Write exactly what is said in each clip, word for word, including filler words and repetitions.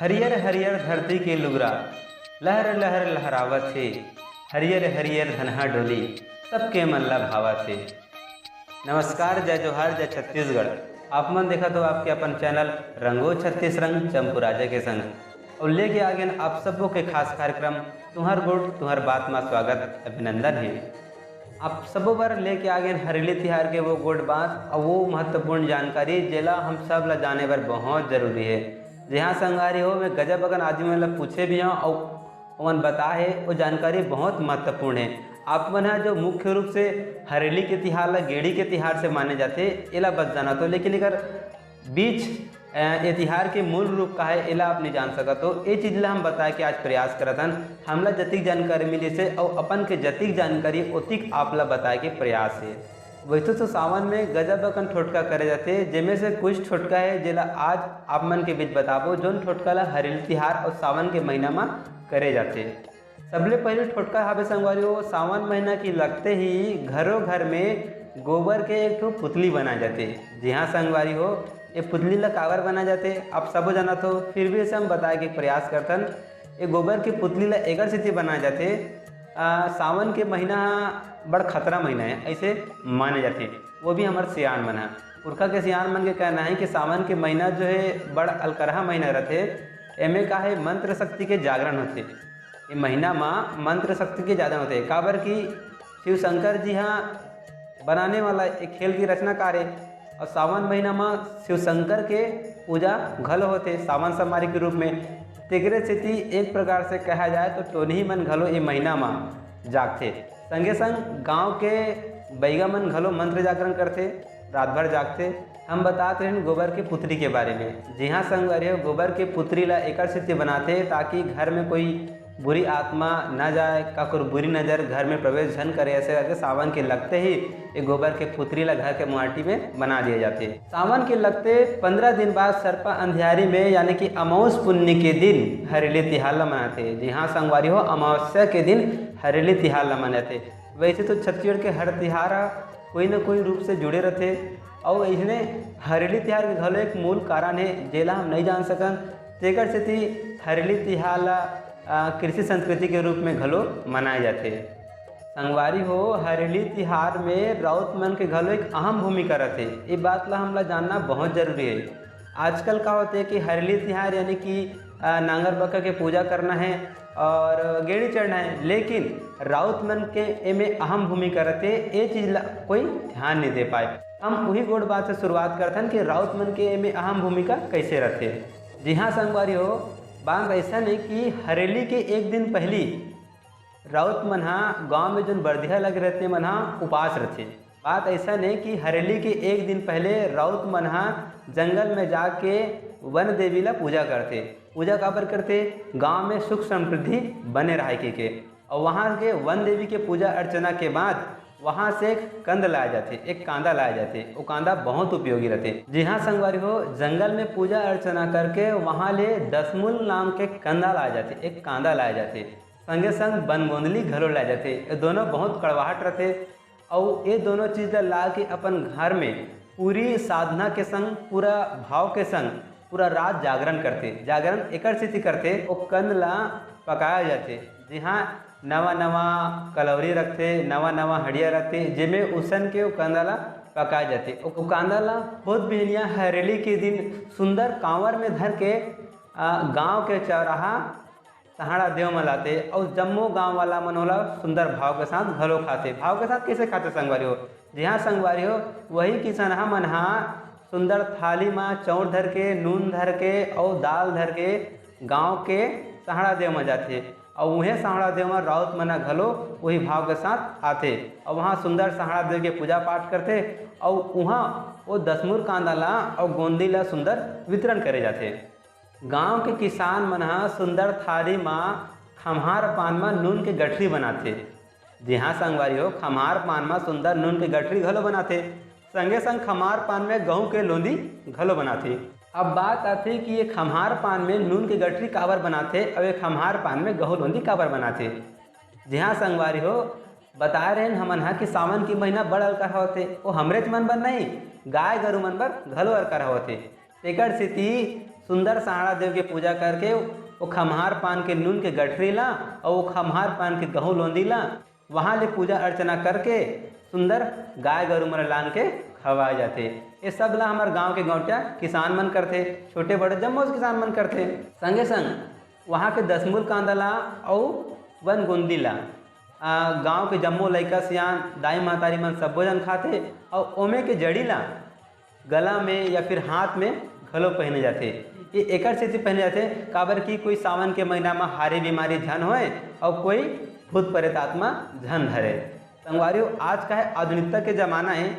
हरियर हरियर धरती के लुगरा लहर लहर लहरावत हे। हरियर हरियर धनहा डोली सबके मन ला भावत हे। नमस्कार, जय जोहार, जय छत्तीसगढ़। आप मन देखत हो आपके अपन चैनल रंगो छत्तीस रंग चंपू राजा के संग, और लेके आ गेन आप सबो के खास कार्यक्रम तुहर गोठ तुहर बात मा स्वागत, अभिनंदन हे। आप सबो बर लेके आ गेन हरेली तिहार के वो गोठ बात और वो महत्वपूर्ण जानकारी, जेला हम सब ला जाने बर बहुत जरूरी हे। जी हाँ संगवारी हो, मैं गजब अकन आदमी मन ला पूछे भी हूँ और ओमन बताए हे, वो जानकारी बहुत महत्वपूर्ण हे। आप मन ह जो मुख्य रूप से हरेली के तिहार ला गेड़ी के तिहार से माने जाथे, एला बस जानत हो, लेकिन एकर बीच, अ, ये तिहार के मूल रूप का हे, एला आप नहीं जान सकत हो। ये चीज ला हम बताए के आज प्रयास करत हन। हमला जतिक जानकारी मिलिस हे और अपन के जतिक जानकारी ओतिक आप ला बताए के प्रयास हे। वैसे तो सावन में गजब अकन टोटका करे जाथे, जेमे से कुछ टोटका हे जेला आज आप मन के बीच बताबो, जोन टोटका ला हरेली तिहार और सावन के महीना मा करे जाथे। सबले पहले टोटका हावे संगवारी हो, सावन महीना की लगते ही घरों घर में गोबर के एक ठो पुतली बनाए जाथे। जी हाँ संगवारी हो, ये पुतली ला काबर बनाए जाथे आप सबो जानत हो, फिर भी इसे हम बताए के प्रयास करथन। ये गोबर की पुतली ला एकर सेती बनाए जाथे, आ, सावन के महीना ह बड़ खतरा महीना हे, ऐसे माने जाथे। वो भी हमर सियान मन ह, पुरखा के सियान मन के कहना हे कि सावन के महीना जो हे बड़ अलकरहा महीना रथे। एमे का हे, मंत्र शक्ति के जागरण होथे। ये महीना मा मंत्र शक्ति के जागरण होथे, काबर कि शिव शंकर जी हा बनाने वाला एक खेल की रचनाकार हे और सावन महीना मा शिव शंकर के पूजा घलो होथे सावन सोमवारी के रूप में। तेकरे सेती एक प्रकार से कहा जाए तो टोनही मन घलो ये महीना मा जागथे। संगे संग गांव के बइगा मन घलो मंत्र जागरण करथे, रात भर जागथे। हम बतात रहेन गोबर के पुतरी के बारे में। जी हाँ संगवारी हो, गोबर के पुतरी ला एकर सेती बनाथे ताकि घर में कोई बुरी आत्मा न जाए, काकर बुरी नजर घर में प्रवेश झन करे, ऐसे करके सावन के लगते ही ये गोबर के पुतरी ला घर के मुहाटी में बना दिए जाथे। सावन के लगते पंद्रह दिन बाद सरपा अंधियारी में यानी कि अमावस पुन्नी के दिन हरेली तिहार ला मनाथे। जी हाँ संगवारी हो, अमावस्या के दिन हरेली तिहार ला मनाथे। वैसे तो छत्तीसगढ़ के हर तिहार ह कोई न कोई रूप से जुड़े रथे, अउ इसने हरेली तिहार के घलो एक मूल कारण हे, जेला हम नहीं जान सकन। तेकर सेती हरेली तिहार ला, आ, कृषि संस्कृति के रूप में घलो मनाए जाथे। संगवारी हो, हरेली तिहार में राउत मन के घलो एक अहम भूमिका रथे। ये बात ला हमला जानना बहुत जरूरी हे। आजकल का होथे कि हरेली तिहार यानी कि, आ, नांगर बक्का के पूजा करना हे और गेड़ी चढ़ना हे, लेकिन राउत मन के एमे अहम भूमिका रथे, ये चीज ला कोई ध्यान नहीं दे पाए। हम उही गोठ बात से शुरुआत करथन कि राउत मन के एमे अहम भूमिका कैसे रथे। जी हाँ संगवारी हो, बात ऐसा नहीं कि हरेली के एक दिन पहली राउत मन हा गांव में जोन बरदिहा लगे रथे, मन हा उपास रथे। बात ऐसा नहीं कि हरेली के एक दिन पहले राउत मन हा जंगल में जाके वन देवी ला पूजा करथे। पूजा काबर करथे? गांव में सुख समृद्धि बने रहे के, के। और वहाँ के वन देवी के पूजा अर्चना के बाद वहाँ से एक कंद लाया जाथे, एक कांदा लाया जाथे। वो कांदा बहुत उपयोगी रथे। जी हाँ संगवारी हो, जंगल में पूजा अर्चना करके वहाँ ले दसमूल नाम के कंदा लाया जाथे, एक कांदा लाया जाथे। संगे संग बनगोंदली घलो लाए जाथे। ये दोनों बहुत कड़वाहट रथे, अउ ये दोनों चीज ला ला के अपन घर में पूरी साधना के संग, पूरा भाव के संग पूरा रात जागरण करथे। जागरण एकर सेती करथे, वो कंद ला पकाया जाथे। जी हाँ, नवा नवा कलौरी रखथे, नवा नवा हड़िया रखथे, जेमे उसन के वो कंदा ला पकाया जाथे। वो कांदा ला बहुत बिहनिया हरेली के दिन सुंदर कांवर में धर के, आ, गांव के चौराहा सहाड़ा देव म लाथे अउ जम्मो गांव वाला मन ओला सुंदर भाव के साथ घलो खाथे। भाव के साथ कैसे खाथे संगवारी हो? जी हाँ संगवारी हो, वही किसनहा मन हा सुंदर थाली म चाउर धर के, नून धर के अउ दाल धर के गांव के सहाड़ा देव म जाथे। अउ उहे सहाड़ा देव म राउत मन ह घलो वही भाव के साथ आथे अउ वहाँ सुंदर सहाड़ा देव के पूजा पाठ करथे अउ उहाँ वो दसमूल कांदा ला अउ गोंदी ला सुंदर वितरण करे जाथे। गांव के किसान मन ह सुंदर थारी म खम्हार पान म नून के गठरी बनाथे। जी हाँ संगवारी हो, खम्हार पान म सुंदर नून के गठरी घलो बनाथे, संगे संग खम्हार पान में गहूं के लोंदी घलो बनाथे। अब बात आथे कि ये खम्हार पान में नून के गठरी काबर बनाथे अउ ये खम्हार पान में गहूं लोंदी काबर बनाथे। जी हाँ संगवारी हो, बताए रहेन हमन ह कि सावन के महीना बड़ अलकरहा होथे, वो हमरेच मन बर नहीं, गाय गरु मन बर घलो अलकरहा होथे। तेकर सेती सुंदर सहाड़ा देव के पूजा करके वो खम्हार पान के नून के गठरी ला और वो खम्हार पान के गहूं लोंदी ला, वहां ले पूजा अर्चना करके सुंदर गाय गरु मन ला लान के खवाए जाथे। ये सब ला हमर गांव के गौंटिया किसान मन करथे, छोटे बड़े जम्मो किसान मन करथे। संगे संग वहां के दसमूल कांदा ला अउ वन गोंदी ला, आ, गांव के जम्मो लइका सियान, दाई महतारी मन सब्बो झन खाथे अउ ओमे के जड़ी ला गला में या फिर हाथ में घलो पहिने जाथे। ये एकर सेती पहिने जाथे, काबर कि कोई सावन के महीना में हारी बीमारी झन होए अउ कोई भूत प्रेत आत्मा झन धरे। संगवारी हो, आज का है आधुनिकता के जमाना है,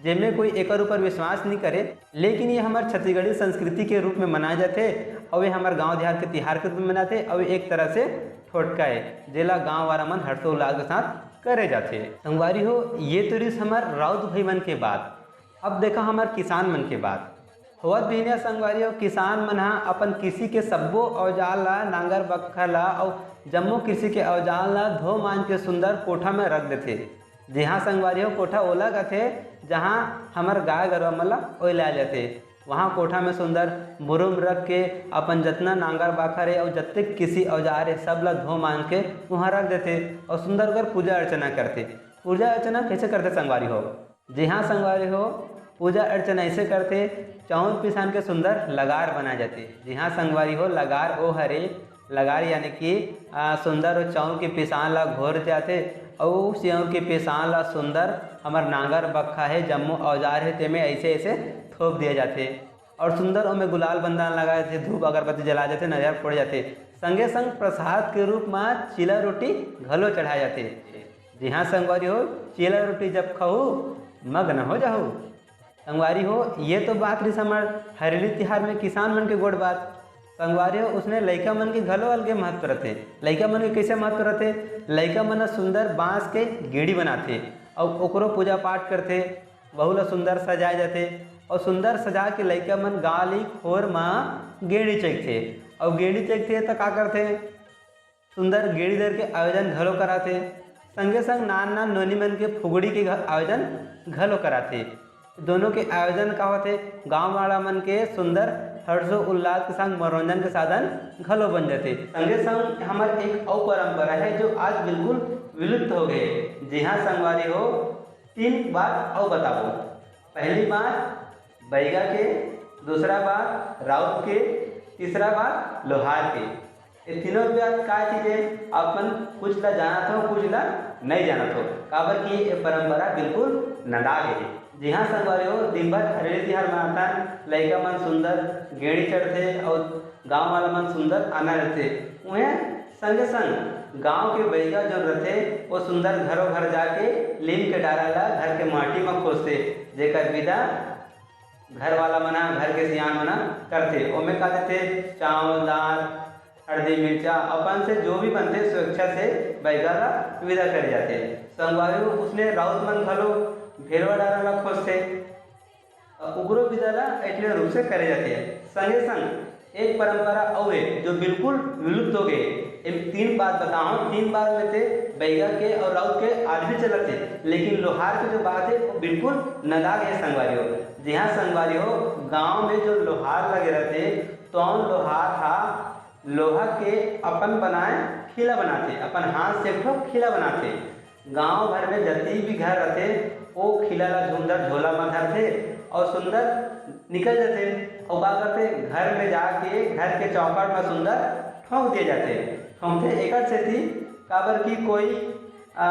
जेमे कोई एकर ऊपर विश्वास नहीं करे, लेकिन ये हमर छत्तीसगढ़ी संस्कृति के रूप में मनाए जाथे अउ ये हमर गांव देहात के तिहार के रूप में मनाथे अउ ये एक तरह से टोटका है, जेला गांव वाला मन हर्षोल्लास के साथ करे जाथे। संगवारी हो, ये तो रिस हमर राउत भाई मन के बात। अब देखा हमर किसान मन के बात। होवत बिहनिया संगवारी हो, किसान मन ह अपन कृषि के सब्बो औजार ला, नांगर बखर ला अउ जम्मो कृषि के औजार ला धो मांज के सुंदर कोठा में रख देथे। जी हाँ संगवारी हो, कोठा ओला कथे, जहाँ हमर गाय गरवा मन ला ओइलाए जाथे। वहाँ कोठा में सुंदर बुरुम रख के अपन जतना नांगर बाखर हे अउ जतेक कृषि औजार हे, सब ला धो मांज के वहाँ रख देथे अउ सुंदर ओकर पूजा अर्चना करथे। पूजा अर्चना कैसे करथे संगवारी हो? जी हाँ संगवारी हो, पूजा अर्चना ऐसे करथे, चाउर पिसान के सुंदर लगार बनाए जाथे। जी हाँ संगवारी हो, लगार ओ हरे, लगार यानी कि, आ, सुंदर ओ चाउर के पिसान ला घोर जाथे, अउ चाउर के पिसान ला सुंदर हमर नांगर बक्खा हे, जम्मो औजार हे, तेमे ऐसे ऐसे थोप दिया जाथे। अउ सुंदर ओमे गुलाल बंदन लगाए जाथे, धूप अगरबत्ती जलाए जाथे, नरियर फोड़े जाथे। संगे संग प्रसाद के रूप म चीला रोटी घलो चढ़ाए जाथे। जी हाँ संगवारी हो, चीला रोटी जब खाहू, मगन हो जाहू। संगवारी हो, ये तो बात रिस हमर हरेली तिहार में किसान मन के गोठ बात। संगवारी हो, उसने लइका मन के घलो अलगे महत्व रथे। लइका मन के कैसे महत्व रथे? लइका मन ह सुंदर बांस के गेड़ी बनाथे अउ ओकरो पूजा पाठ करथे। वहू ला सुंदर सजाए जाथे अउ सुंदर सजा के लइका मन गाली खोर म गेड़ी चघथे अउ गेड़ी चघथे त का करथे? सुंदर गेड़ी दर के आयोजन घलो कराथे। संगे संग नान नान नोनी मन के फुगड़ी के घ-, आयोजन घलो कराथे। दोनों के आयोजन का होथे, गांव वाला मन के सुंदर हर्षो उल्लास के संग मनोरंजन के साधन घलो बन जाथे। संगे संग हमर एक अउ परंपरा है, जो आज बिल्कुल विलुप्त हो गए। जी हाँ संगवारी हो, तीन बात अउ बताबो। पहली बात बैगा के, दूसरा बात राउत के, तीसरा बात लोहार के। ये तीनों बात का चीज है? आप मन कुछ ला जानत हो, कुछ ला नहीं जानत हो, काबर कि ये परंपरा बिल्कुल नंदा गे हे। जी हाँ संगवारी हो, दिन भर हरेली तिहार मनाथन, लइका मन सुंदर गेड़ी चढ़थे अउ गांव वाला मन सुंदर आनंद लेथे। उहें संगे संग गांव के बैगा जोन रथे, वो सुंदर घरों घर जाके लीम के डारा ला घर के माटी म खोसथे, जेकर विदा घर वाला मन ह, घर के सियान मन ह करथे। ओमे का देथे? चावल, दाल, हरदी, मिर्चा, अपन से जो भी बनथे, स्वेच्छा से बैगा ला विदा करे जाथे। संगवारी हो, उसने राउत मन घलो भेरवा डारा ला खोसथे। अ, उगरो विदा ला अइसने रूप से करे जाथे। संगे संग एक परंपरा अउ हे, जो बिल्कुल विलुप्त हो गए। एम तीन बात बताओ, तीन बात में से बैगा के और राउत के आज भी चलत हे, लेकिन लोहार के जो बात हे, वो बिल्कुल नंदा गे संगवारी हो। जी हाँ संगवारी हो, गांव में जो लोहार लगे रहथे, तो लोहार हा लोहा के अपन बनाए खीला बनाथे, अपन हाथ से एक ठो खीला बनाथे। गांव भर में जति भी घर रथे, ओ खीला ला सुंदर झोला म धरथे और सुंदर निकल जथे। और का करथे, घर में जाके घर के चौखट म सुंदर ठोंक दिए जाथे। ठोंकथे एकर सेती, काबर कि कोई, आ,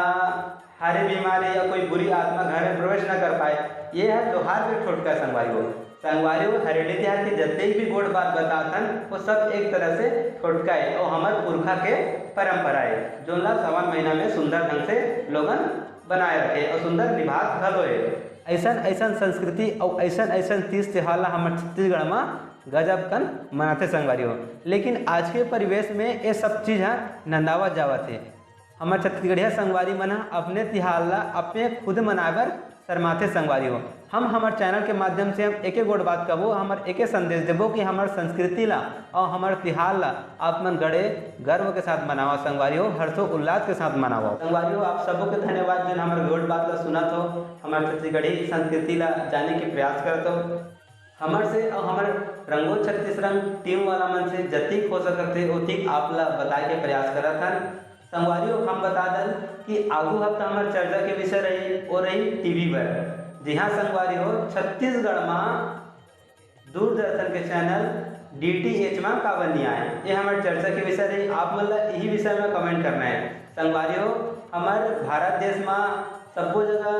हारी बीमारी या कोई बुरी आत्मा घर में प्रवेश न कर पाए। ये है लोहार के टोटका संगवारी हो। संगवारी हो, हरेली तिहार के जतेक भी गोठ बात बताथन, वो सब एक तरह से टोटका है और हमर पुरखा के परंपरा है, जोन ला सावन महीना में सुंदर ढंग से लोगन बनाए रखे और सुंदर निभात घलो है। ऐसन ऐसन संस्कृति और ऐसन ऐसन तीज त्योहार ला हमर छत्तीसगढ़ में गजब कन मनाथे संगवारी हो, लेकिन आज के परिवेश में ये सब चीज ह नंदावत जावत है। हमर छत्तीसगढ़िया संगवारी मन ह अपने तिहार ला अपने खुद मनाए बर शर्माथे संगवारी हो। हम हमर चैनल के माध्यम से हम एके गोठ बात कबो, हमर एके संदेश देबो कि हमर संस्कृति ला और हमर तिहार ला आप मन गड़े गर्व के साथ मनावा संगवारी हो, हर्षो उल्लास के साथ मनावा संगवारी हो। आप सबो के धन्यवाद, जोन हमर गोठ बात ला सुनत हो, हमर छत्तीसगढ़ी संस्कृति ला जाने के प्रयास करत हो। हमर से अउ हमर रंगो छत्तीस रंग टीम वाला मन से जतिक हो सकत हे, ओतिक आप ला बताए के प्रयास करत हन। संगवारी हो, हम बता दन कि आगू हफ्ता हमर चर्चा के विषय रही, वो रही टीवी पर। जी हाँ संगवारी हो, छत्तीसगढ़ मा दूरदर्शन के चैनल डीटीएच मा काबर नहीं आए, ये हमर चर्चा के विषय रही। आप मन ला यही विषय में कमेंट करना है संगवारी हो। हमर भारत देश मा सब्बो जगह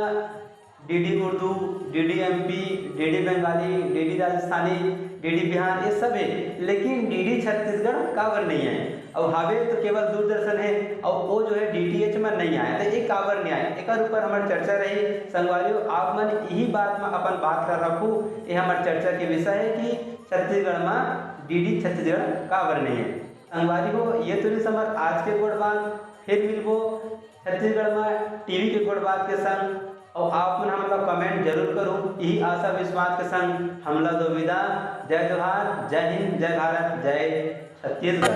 DD Urdu, DD MP, DD Bengali, DD Rajasthani, DD Bihar, ये सब है, लेकिन डीडी छत्तीसगढ़ काबर नहीं है? अउ हावे तो केवल दूरदर्शन है, अउ वो जो है डीटीएच में नहीं आए, तो ये काबर नहीं आए, एकर ऊपर हमर चर्चा रही। संगवारी हो, आप मन यही बात में अपन बात ला रखू, ये हमर चर्चा के विषय है कि छत्तीसगढ़ में डीडी छत्तीसगढ़ काबर नहीं है। संगवारी हो, ये तो रहिस हमर आज के गोठ बात। फिर मिलबो छत्तीसगढ़ में टीवी के गोठ बात के संग, अउ आप मन हमला कमेंट जरूर करू। यही आशा विश्वास के संग हमला दो विदा। जय जोहार, जय हिंद, जय भारत, जय छत्तीसगढ़।